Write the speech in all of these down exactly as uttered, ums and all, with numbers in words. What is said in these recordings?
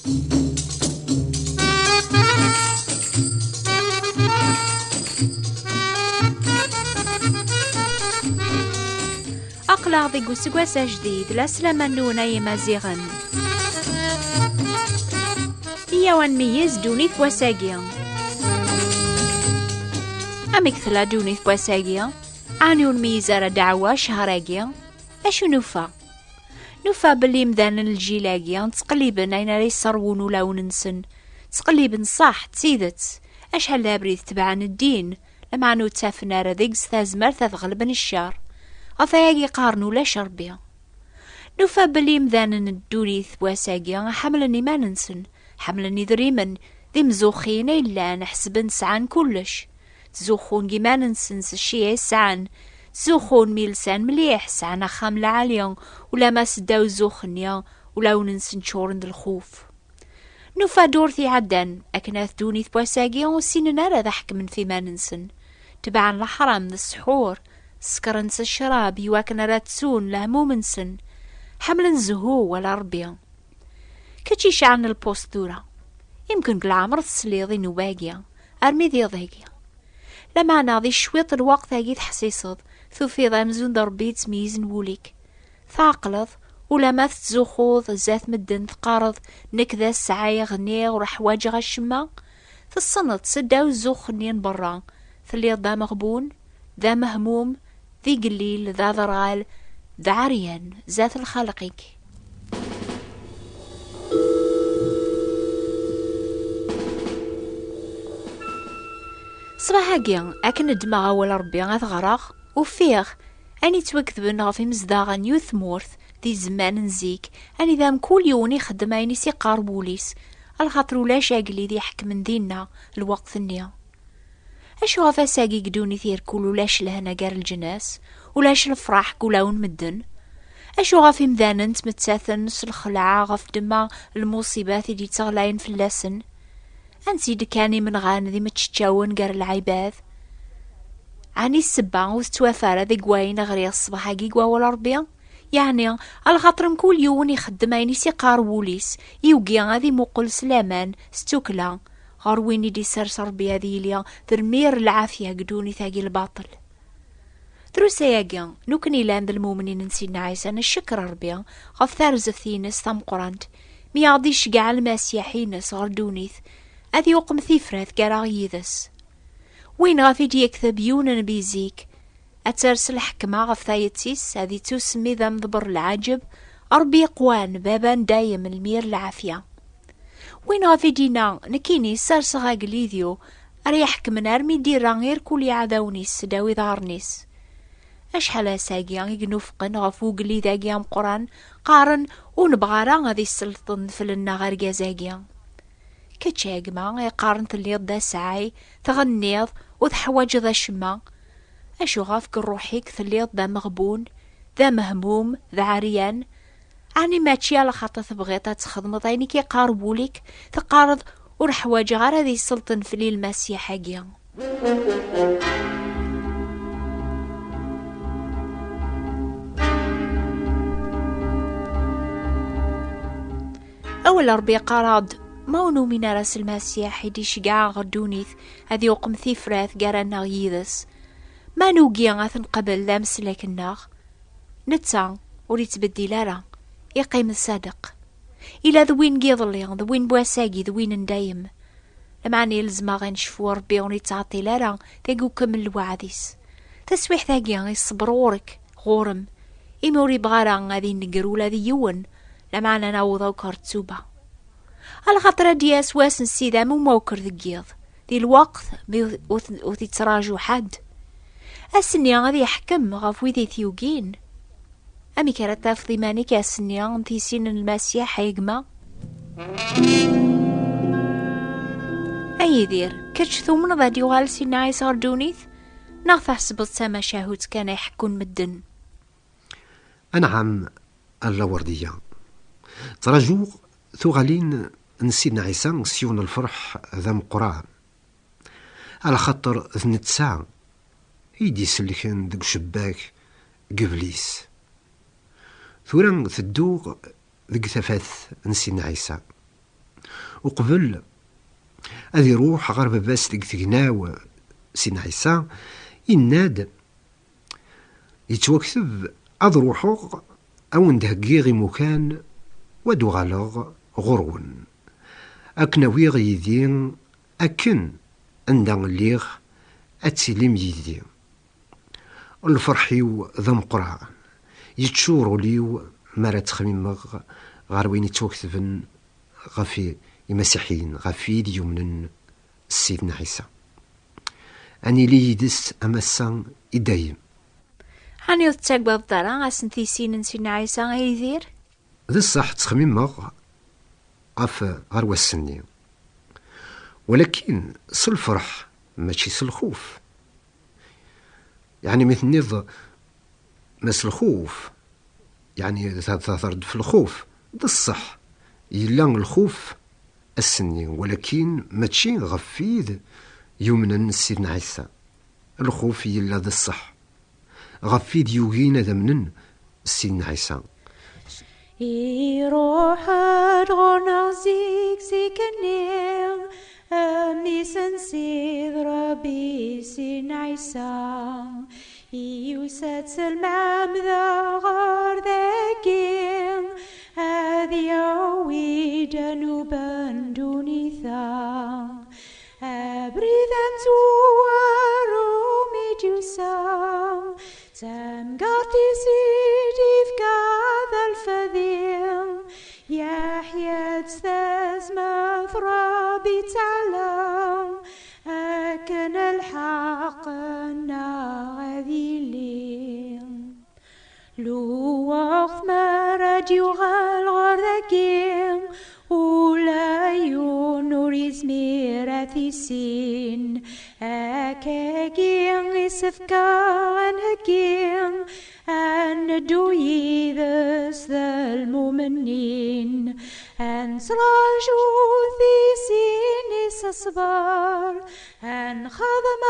Aql-aɣ deg useggas ajdid, la slama-nwen ay Imaziɣen. Iyyaw ad nmeyyez ddunit n wass-agi. Amek tella ddunit n wass-agi? Ɛni ur nmeyyez ara ddeɛwa ccehṛ-agi? Acu nufa? Nufa belli imdanen n lǧil-agi ttqelliben ayen ara yesserwun ulawen-nsen. Ttqelliben ṣṣeḥ d tidet. Acḥal d abrid tebɛen ddin, lameɛna ur ttafen ara deg-s tazmert ad ɣelben ccer. Ɣef ayagi qqaren ulac Ṛebbi. Nufa belli imdanen n ddunit n wass-agi ḥemmlen iman-nsen, ḥemmlen idrimen, d imzuxxin ay llan, ḥesben sɛan kullec. Ttzuxxun deg iman-nsen s cci ay sɛan. Ttzuxxun mi lsan mliḥ, sɛan axxam lɛali, ulamma seddaw zzux-nni, ulawen-nsen ččuren d lxuf. Nufa ddurt iɛeddan, akken at ddunit n wass-agi ur ssinen ara ad ḥekmen f iman-nsen. Tebɛen leḥram d ssḥur, sekren s ccrab iwakken ara ttun lehmum-nsen. Ḥemmlen zzhu wala Ṛebbi. Kečč iceɛlen lpust tura. Imken deg leɛmer tesliḍ i nnuba-agi, armi d iḍ-agi. Lameɛna di cwiṭ n lweqt-agi teḥsiseḍ, tufiḍ amzun d Ṛebbi yettmeyyizen wul-ik. Tɛeqleḍ, ulamma tettzuxxuḍ zdat medden teqqareḍ, "Nekk d asɛay ɣniɣ ur ḥwaǧeɣ acemma." Tessneḍ seddaw zzux-nni n berra, telliḍ d ameɣbun, d amehmum, d igellil, d aderɣal, d ɛeryan zdat lxaleq-ik. Ṣṣbeḥ-agi, akken ddmeɣ awal Ṛebbi ad ɣreɣ, ufiɣ ayen yettwaketben ɣef imezdaɣen n yiwet tmurt di zzman n zik, anida mkul yiwen ixeddem ayen i s-iqqar wul-is, alaxaṭer ulac agellid iḥekmen dinna lweqt-nni. Acu ɣef ass-agi deg ddunit irkul ulac lehna gar leǧnas, ulac lefraḥ deg ulawen medden? Acu ɣef imdanen ttmettaten s lxelɛa ɣef ddemma n lmuṣibat i d-yetteɣlayen fell-asen? Ansi d-kkan imenɣan d imeččeččawen gar lɛibad? Ɛni ssebba ur tettwafa ara deg wayen ɣriɣ ṣṣbeḥ-agi deg wawal Ṛebbi? Yeɛni, alaxaṭer mkul yiwen ixeddem ayen i s-iqqar wul-is, yugi ad imuqel s laman, s tukkla, ɣer win i d-isers Ṛebbi ad yili d lmir n lɛafya deg ddunit-agi lbaṭel. Drus ayagi, nekkni yellan d lmumnin n Sidna Ɛisa, ncekkeṛ Ṛebbi ɣef tarzeft-ines tameqqrant, mi aɣ-d-iceggeɛ Lmasiḥ-ines ɣer ddunit, ad yuqem tifrat gar-aɣ yid-s. Win ɣef i d-yekteb yiwen nnbi zik, ad ters lḥekma ɣef tayet-is, ad ittusemmi d amḍebber n lɛaǧeb, Ṛebbi iqwan, baba n dayem, lmir n lɛafya. Win ɣef i d-yenna, "Nekkini sserseɣ agellid-iw ara iḥekmen armi d-irra irkul iɛdawen-is seddaw iḍarren-is." Acḥal ass-agi i inufqen ɣef ugellid-agi ameqqran, qqaren, "Ur nebɣa ara ad isselṭen fell-nneɣ argaz-agi." Kečč a gma iqqaren telliḍ d asɛay, tɣenniḍ, ur teḥwaǧeḍ acemma. Acu ɣef deg ṛṛuḥ-ik telliḍ d ameɣbun, d amehmum, d ɛeryan? Ɛni mačči ala xaṭer tebɣiḍ ad txedmeḍ ayen i k-iqqar wul-ik, teqqareḍ, "Ur ḥwaǧeɣ ara ad iselṭen fell-i Lmasiḥ-agi"? Awal Ṛebbi yeqqar-aɣ-d, ma ur numin ara s Lmasiḥ i d-iceggeɛ ɣer ddunit, ad yuqem tifrat gar-aneɣ yid-s. Ma nugi ad t-nqabel d ameslak-nneɣ, netta ur yettbeddil ara, iqqim d ṣṣadeq. Ila d win n yiḍelli, d win n wass-agi, d win n dayem. Lameɛna ilzem-aɣ ad necfu Ṛebbi ur yettɛeṭṭil ara deg ukemmel n lweɛd-is. Taswiḥt-agi iṣebber ɣur-k, ɣur-m, imi ur yebɣi ara ad inegger ula d yiwen, lameɛna naweḍ akk ɣer ttuba. Alaxaṭer ad d-yas wass n Ssid am umawker deg yiḍ, di lweqt mi ur, ur, ur t-yettraǧu ḥedd. Ass-nni ad yeḥkem ɣef wid i t-yugin. Amek ara tafeḍ iman-ik ass-nni n tisin n Lmasiḥ, a gma? A Yidir, kečč tumneḍ ad d-yuɣal Sidna Ɛisa ɣer ddunit? Neɣ tḥesbeḍ d tamacahut kan ay ḥekkun medden? Anɛam, a Lawerdiya. Ttṛajuɣ tuɣalin n Sidna Ɛisa s yiwen n lferḥ d ameqqran. Alaxaṭer d netta i d-isellken deg ucebbak n Iblis. Tura tedduɣ deg tafat n Sidna Ɛisa. Uqbel ad iruḥ ɣer baba-s deg tegnaw, Sidna Ɛisa yenna-d, yettwakteb ad ruḥeɣ ad wen-d-heggiɣ imukan, u ad uɣaleɣ ɣur-wen, ad ken-awiɣ yid-i, akken anda lliɣ ad tilim yid-i. Lferḥ-iw d ameqqran, yeččur ul-iw mi ara ttxemmimeɣ ɣer wayen yettwaketben ɣef i-, imasiḥiyen, ɣef wid yumnen s Sidna Ɛisa. Ad nili yid-s am ass-a i dayem. Ɛni ur tettagadeḍ ara ass n tisin n Sidna Ɛisa, a Yidir? D ṣṣeḥ ttxemmimeɣ ɣef, ɣer wass-nni. Walakin s lferḥ, mačči s lxuf. Yeɛni mi tenniḍ ma s lxuf, yeɛni tehder-d f lxuf. D ṣṣeḥ, yella lxuf ass-nni, walakin mačči ɣef wid yumnen s Sidna Ɛisa. Lxuf yella d ṣṣeḥ ɣef wid yugin ad amnen s Sidna Ɛisa. Iruḥ-d ɣur-neɣ zik, zik-nni, mmi-s n Ssid Ṛebbi, Sidna Ɛisa. Yusa-d s lmeɛmeda ɣer dagi, ad yawi-d anuba n ddunit-a. Abrid anezwar umi d-yusa, d tamgerṭ-is i d-ifka d alfadi. Yeḥya-d s tazmert Ṛebbi Ttɛala, akken lḥeqq-nneɣ ad yili. Lweqt mi ara d-yuɣal ɣer dagi, ula yiwen ur yezmir ad t-issin. Akkagi isefk-aɣ ad nheggi, ad neddu yid-s d lmumnin, ad nettraǧu tisin-is s ṣṣber, ad nxedm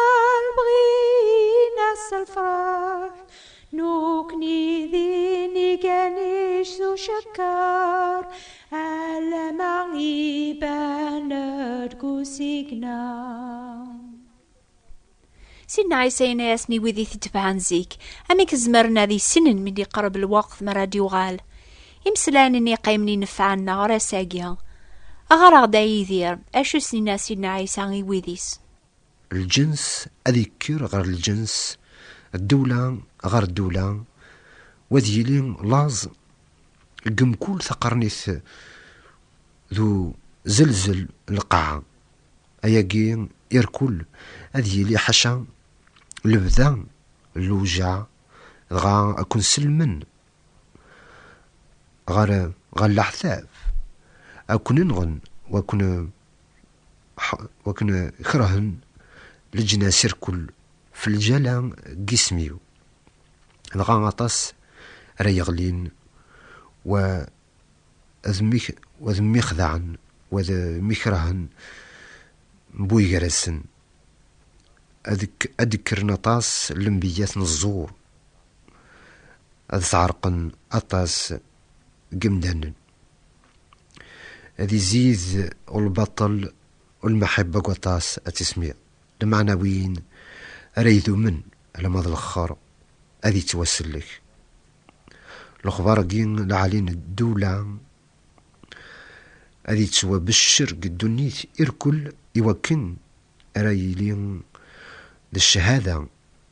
lebɣi-ines s lferḥ. Nukni d inigan-is s ucekkeṛ, alama iban-d deg usigna. Sidna Ɛisa yenna-yasen i wid i t-itebɛen zik, amek zemren ad issinen mi d-iqerreb lweqt mi ara d-yuɣal? Imeslayen-nni yeqqimen inefɛen-aɣ ar ass-agi. Ɣer-aɣ-d, a Yidir, acu s-yenna Sidna Ɛisa i wid-is? Lǧens ad ikker ɣer lǧens, ddewla ɣer ddewla, u ad yili laẓ deg mkul taqernit d uzelzel n lqaɛa. Ayagi irkul ad yili ḥaca lebda n lewjaɛ, dɣa ad ken-sellmen ɣer, ɣer leɛtab, ad ken-nɣen, wa ken-, wa ken-kerhen leǧnas irkul f lǧala n yisem-iw. Dɣa aṭas ara yeɣlin, wa ad mik-, wa ad mmixdaɛen, wa ad mmikrehen n buygarasen. Ad k-, ad d-kkren aṭas n lembiyat n ẓẓur, ad sɛerqen aṭas n yimdanen. Ad izid lbaṭel u lmaḥibba deg waṭas ad tismiḍ. Lmeɛna win ara idumen alamma d lexxer ad ittwasellek. Lexbar-agi lɛali n ddula ad ittwabeccer deg ddunit irkul, iwakken ara yili d cchada n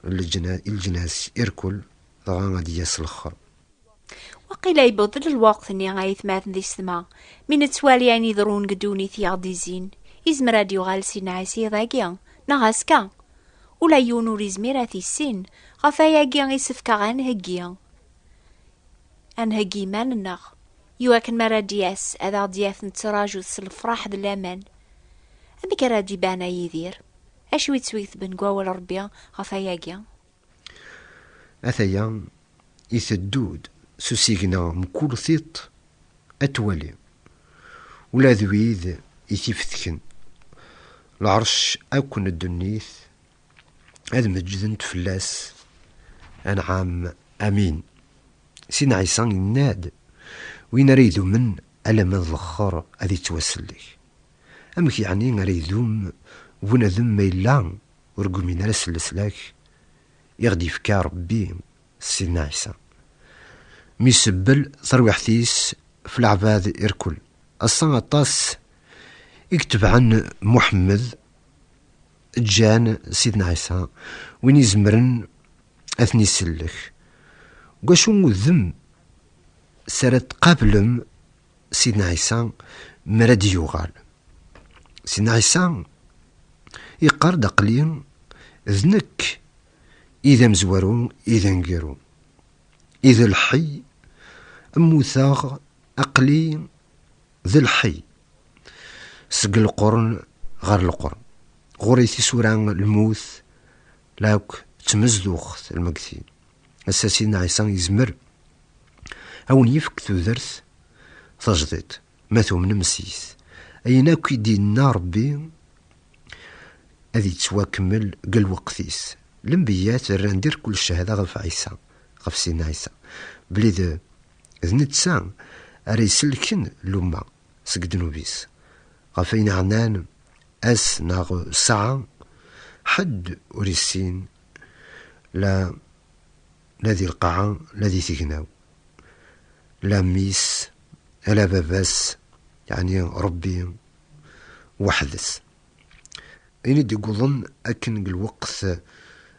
leǧna-, i leǧnas irkul, dɣa ad d-yas lexxer. Waqila yewweḍ-d lweqt-nni, ay atmaten d yessetma, mi nettwali ayen iḍerrun deg ddunit i aɣ-d-izzin, izmer ad d-yuɣal Sidna Ɛisa iḍ-agi, neɣ azekka. Ula yiwen ur izmir ad t-issin, ɣef ayagi isefk-aɣ ad nheggi. Ad nheggi iman-nneɣ, iwakken mi ara d-yas, ad aɣ-d-yaf nettraǧu-t s lefraḥ d laman. Amek ara d-iban a Yidir? Acu i yettwiketben deg wawal Ṛebbi ɣef ayagi? Ataya iteddu-d s usigna mkul tiṭ ad twali, ula d wid i t-ifetken. Lɛerc akk n ddunit ad meǧǧdent fell-as. Anɛam, amin. Sidna Ɛisa yenna-d, win ara idumen alamma d lexxer ad ittwasellek. Amek yeɛni ara idum bunadem ma yella ur gmin ara s leslak i ɣ-d-yefka Ṛebbi s Sidna Ɛisa? Mi isebbel tarwiḥt-is f leɛbad irkul. Ass-a aṭas i itebɛen Muḥemmed, ǧǧan Sidna Ɛisa, win izemren ad ten-isellek. Deg wacu udem s ara tqablem Sidna Ɛisa mi ara d-yuɣal? Sidna Ɛisa iqqar-d: "Aql-i d nekk i d amezwaru, i d aneggaru, i d lḥi. Mmuteɣ, aql-i d lḥi seg lqern ɣer lqern. Ɣur-i tisura lmut la akk d tmezduɣt lmegtin." Ass-a Sidna Ɛisa yezmer a wen-yefk tudert tajdiṭ ma tumnem s-yes. Ayen akk i d-yenna Ṛebbi ad yettwakemmel deg lweqt-is. Lenbiyyat rran-d irkul ccahada ɣef Ɛisa, ɣef Sidna Ɛisa, belli d, d netta ara iselken lumma seg ddnub-is. Ɣef ayen ɛnan ass neɣ ssaɛa, ḥedd ur issin, la, la di lqaɛa, la di tegnaw, la mmi-s, ala baba-s, yeɛni Ṛebbi weḥd-s. Ayen i d-iwwḍen akken deg lweqt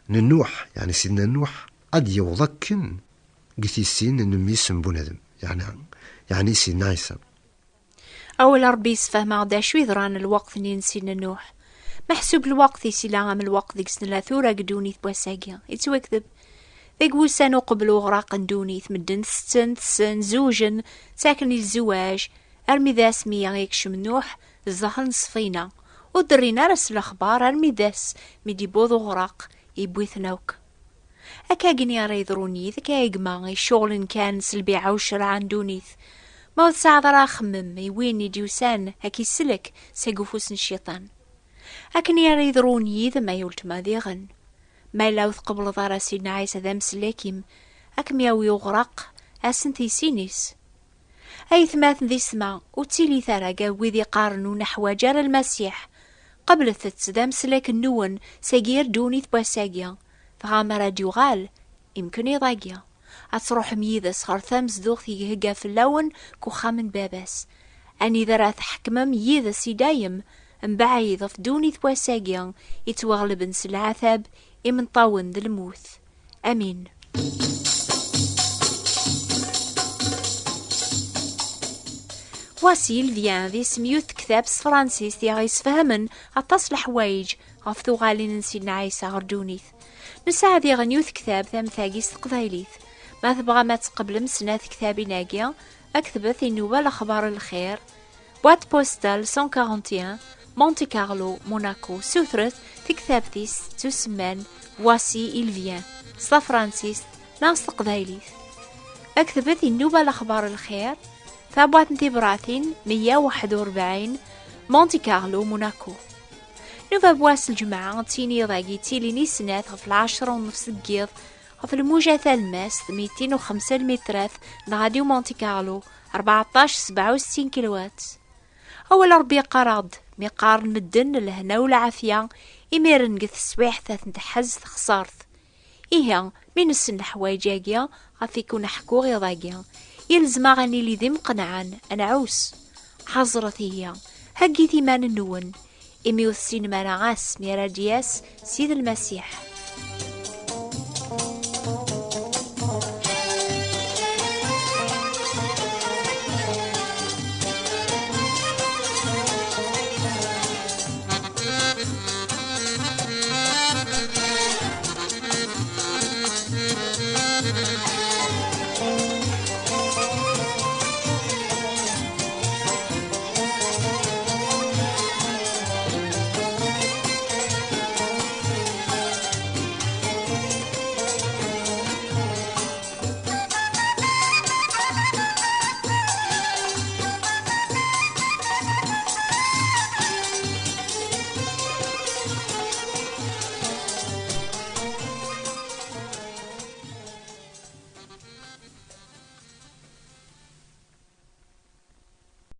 n Nuḥ, yeɛni Sidna Nuḥ, ad d-yaweḍ akken deg tissin n mmi-s n bunadem, yeɛni, yeɛni Sidna Ɛisa. Awal Ṛebbi yessefhem-aɣ-d acu yeḍran lweqt-nni n Sidna Nuḥ. Meḥsub lweqt-is ila am lweqt deg-s nella tura deg ddunit n wass-agi. Yettwakteb. Deg wussan uqbel uɣraq n ddunit, medden tetten, tessen, zewjen, ttaken i lzewaj, armi d asmi i yekcem Nuḥ zdaxel n ṣṣfina. Ur d-rrin ara s lexbar armi d ass mi d-iwweḍ uɣraq, yewwi-ten akk. Akka akken ara yeḍrun yid-k, a gma, icuɣlen kan s lbiɛa u ccreɛ n ddunit. Ma ur tesɛiḍ ara axemmem i win i d-yusan ad k-isellek seg ufus n cciṭan. Akken ara yeḍrun yid-m ay uletma diɣen. Ma yella ur tqebleḍ ara Sidna Ɛisa d amsellek-im, ad kem-yawi uɣraq, ass n tisin-is. Aytmaten d yessetma, ur ttilit ara gar wid iqqaren ur neḥwaǧ ara Lmasiḥ. Qeblet-t d amsellek-nwen seg yir ddunit n wass-agi, dɣa mi ara d-yuɣal, imken iḍ-agi, ad truḥem yid-s ɣer tamezduɣt i ihegga fell-awen deg uxxam n Baba-s, anida ara tḥekmem yid-s i dayem, mbeɛid ɣef ddunit n wass-agi yettwaɣelben s leɛtab imenṭawen d lmut. Amin. Voici, il vient d isem yiwet tektabt s tefransist i aɣ-yesfehmen aṭas leḥwayeǧ ɣef tuɣalin n Sidna Ɛisa ɣer ddunit. Nesɛa diɣen yiwet tektabt am tagi s teqbaylit. Ma tebɣam ad tqeblem snat tektabin-agi, aktbet i nnuba lexbar n lxir, boîte postale cent quarante et un, Monte Carlo, Monaco. Sutret tektabt-is tettusemman Voici, il vient s tefransist neɣ s teqbaylit. Aktbet i nnuba lexbar n lxir, tabwaṭ n tibratin meyya u waḥed u rebɛin, Monte Carlo, Monaco. Nnuba n wass n lǧemɛa d tin iḍ-agi ttilin i snat ɣef lɛecṛa u nnefs deg yiḍ ɣef lmuja talemmast mitin u xemsa lmitrat n Radio Monte Carlo, rbeɛṭac sebɛa u settin kilowat. Awal Ṛebbi yeqqar-aɣ-d, mi qqaren medden lehna u lɛafya, imiren deg teswiɛt ad ten-tḥez texṣart. Ihi, mi nessen leḥwayeǧ-agi ɣef i kun-ḥkuɣ iḍ-agi, yelzem-aɣ ad nili d imqenɛen, ad nɛuss. Ḥeẓret ihi, heggit iman-nwen, imi ur tessinem ara ass mi ara d-yas Sid Lmasiḥ.